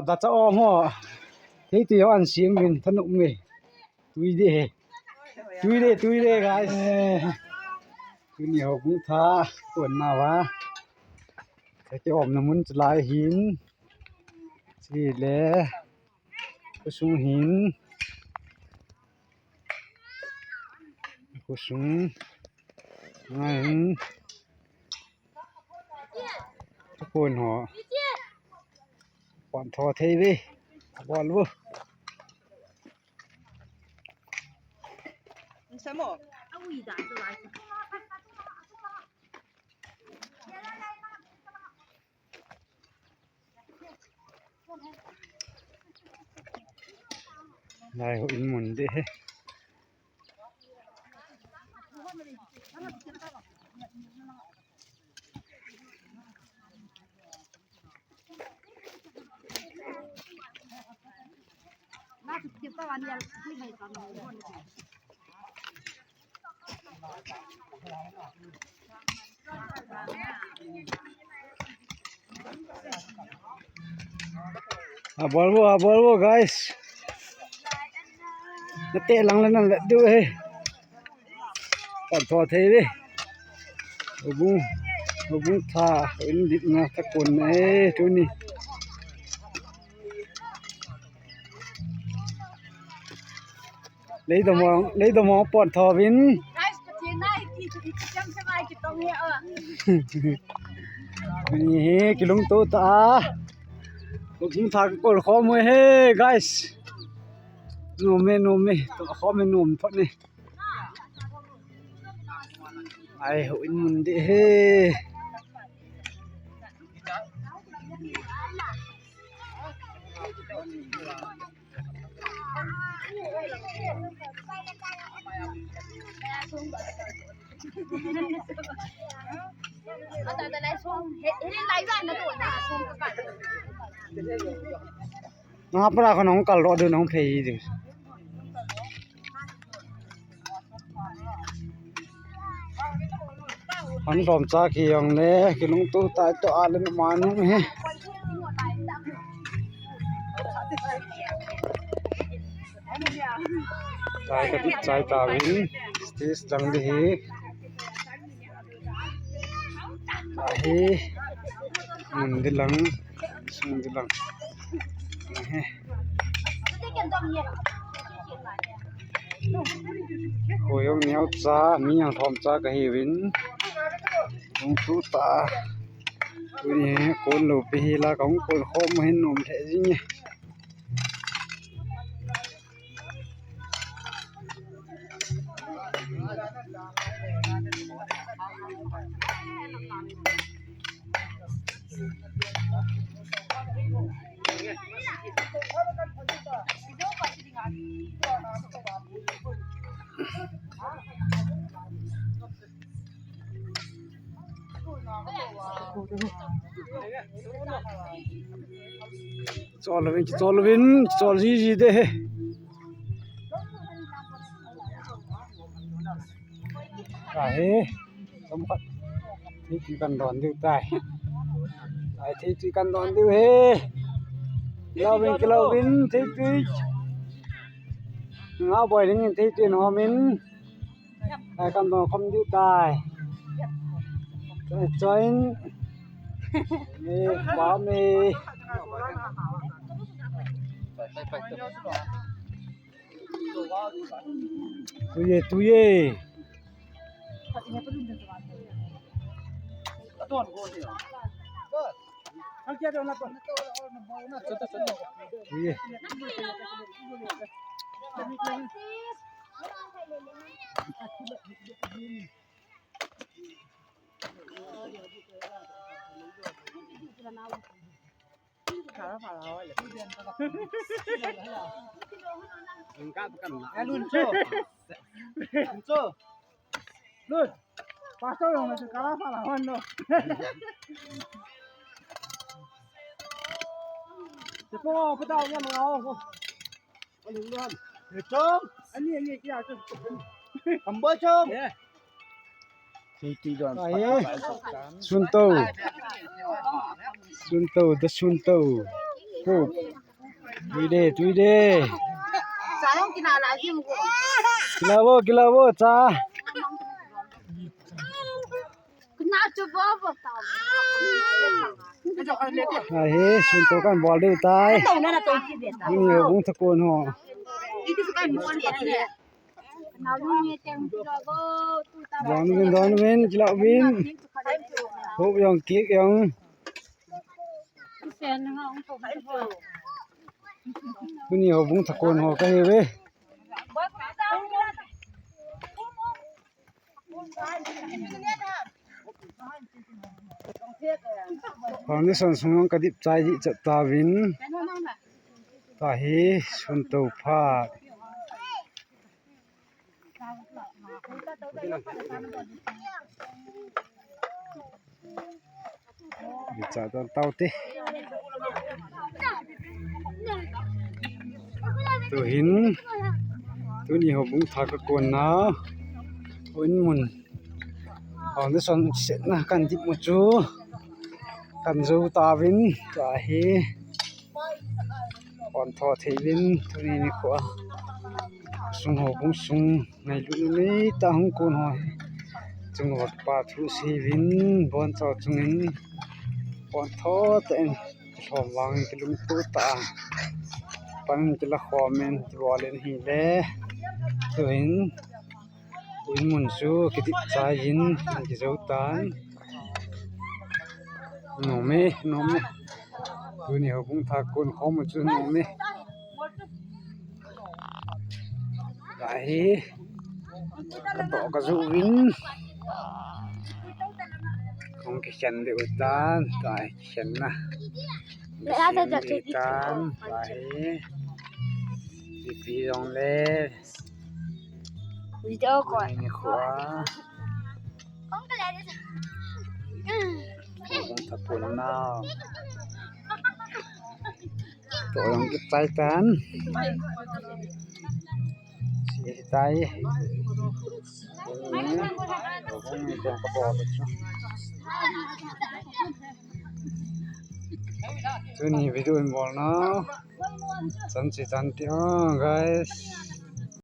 ຕາຈະອອກຫົວ ເຮີຍ ຕຸຍເຮົາອັນຊີມວິນທະນຸເມ ຕຸຍເດ ຕຸຍເດ ຕຸຍເດ ກາຍ ຕຸຍເດ ຫົກໂມງທ້າ ກວນມາວ່າ ຈະອອກນ້ຳມັນຈະລາຍຫີນ ຊິແລ ກະຊຸງຫີນ ກະຊຸງ ງານ ທຸກຄົນຫໍ ປອນທໍ່ເທເວ ບອນເວີ ໄດ້ຫົວອິນໝູນເດ້. ຫາບອນບໍ່ ຫາບອນບໍ່ ກາຍ ມາເຕະຫຼັງແລ້ວນັ້ນແຫຼະ ດູເອີຍ ປອນທໍ່ເທເດ້ ໂອ້ບຸ້ງ ໂອ້ບຸ້ງ ຖ້າເຫັນດິບນະ ຕະໂກນເອີຍ ໂຕນີ້. ເລີຍຕະມອງ ເລີຍຕະມອງປອນທໍ່ວິນ ນີ້ ກິນລົງໂຕຕາ ໂອ້ບຸ້ງ ຖ້າໂກນຄໍເມື່ອຍເຮ ກາຍ ໂນເມ ໂນເມ ໂຕຄໍແມ່ນໂນມພອດນີ້. ໄອ້ ໂຫ ອິນມັນເດເຮ. ນະ ປາກຂອງນ້ອງກະລໍເດີ ນ້ອງເພເດີ ຫັນດອມຊາຂຽງແລ ກິນລົງຕູ້ຕາຍໂຕອາດລະມານເຮ ຕາຍກະຕິດສາຍຕາວິນ ສະເຕສດັງດີ. ອາເຮ ໝູນເດີຫຼັງ ໝູນເດີຫຼັງ ອາເຮ ໂຄຍອອກແນວຊາ ມີຫຍັງທອມຊາກະເຮວິນ ລົງຕູ້ຕາ ໂຕນີ້ໂກນໂລເປເຮລາກະໂກນຄໍບໍ່ເຫັນໜຸ່ມແທ້ຈິງ. ຈອດລະວິນ ຈອດລະວິນ ຈອດຊີຊີເດ. ອາເຮ ສົມບັດ ທີ່ທີ່ກັນດອນຢູ່ໃຕ້ ໄອ້ທີ່ທີ່ກັນດອນຢູ່ເຮ ລາວວິນ ລາວວິນ ທີ່ທີ່ ງາວບໍ່ໄດ້ຍິນທີ່ທີ່ຫໍມິນ ໄອ້ຄຳດອນຄຳຢູ່ໃຕ້ ຈອຍ ເມ ບາເມ ໄປ ໄປ ໄປ. ຕູເຢ ຕູເຢ. ໂອ້ ຕຸຍເດ້ ຕຸຍເດ້ ສາວກິນອາລາຊິມ ກິນລາວເວີ ກິນລາວເວີ ຈາ ນາຈະບໍ່ບໍ່ຕາມ ອາເຮ ຊຸນໂຕກັນບອລເດ້ຕາຍ ນີ້ວົງຕະໂກນຫໍ ດອນວິນ ດອນວິນ ກິລາວິນ ໂຮບຢອງກິກຢອງ ຜູ້ນີ້ເຮົາວົງຕະໂກນເຮົາກະເຮເວ ຄວາມທີ່ສອນສຸງກະດິບໃຈ ຈະຕາວິນ ຕາເຮ ຊົນໂຕພາດ ຈະຕອນເຕົາຕິ ໂຕຫີນ ໂຕນີ້ເຮົາບຸງທາກະໂກນນາ ໂອນມຸນ ເຮົາໄດ້ສອນເສັດນະ ກັນດິບໝົດຈູ ກັນຊູຕາວິນ ຕາເຮ ອອນທໍ່ເທວິນ ໂຕນີ້ນີ້ຂວາ ສຸງເຮົາບຸງສຸງ ໃນລຸນນີ້ຕາຫຸງໂກນຫອຍ ຈັງຫວັດປາທຸເຊວິນ ບອນເຈົ້າຈຸງເຫັນ ບອນທໍແຕງ ຊອມວາງກະລຸງໂຕຕາ ປັນກະລະຄອມເມັນ ຈະບໍ່ເຫຼັນຫີແລ ໂຕເຫັນ ອຸຍມຸນຊູ ກະຕິກຊາຍຍິນ ກະເຈົ້າຕານ ໜອງເມ ໜອງເມ ຢູ່ນີ້ເຮົາຄົງທາໂກນຂອງໝົດຊຸໜອງເມ ໄດ້ ກະຕໍ່ກະຊູວິນ ຂອງກະແຊນເດອຕານ ຕາຍແຊນນະ ກະແຊນເດອຕານ ໄດ້ ປີປີລອງແລ ວິດີໂອກ່ອນ ນີ້ຂວາ ຂອງຕະກຸນນາວ ໂຕຍັງເກັບໃຈກັນ ເສຍໃຈ ໂຕນີ້ເປັນກະບອກ ໂຕນີ້ວິດີໂອບອກເນາະ ສັນຊິຕັນຕິ guys.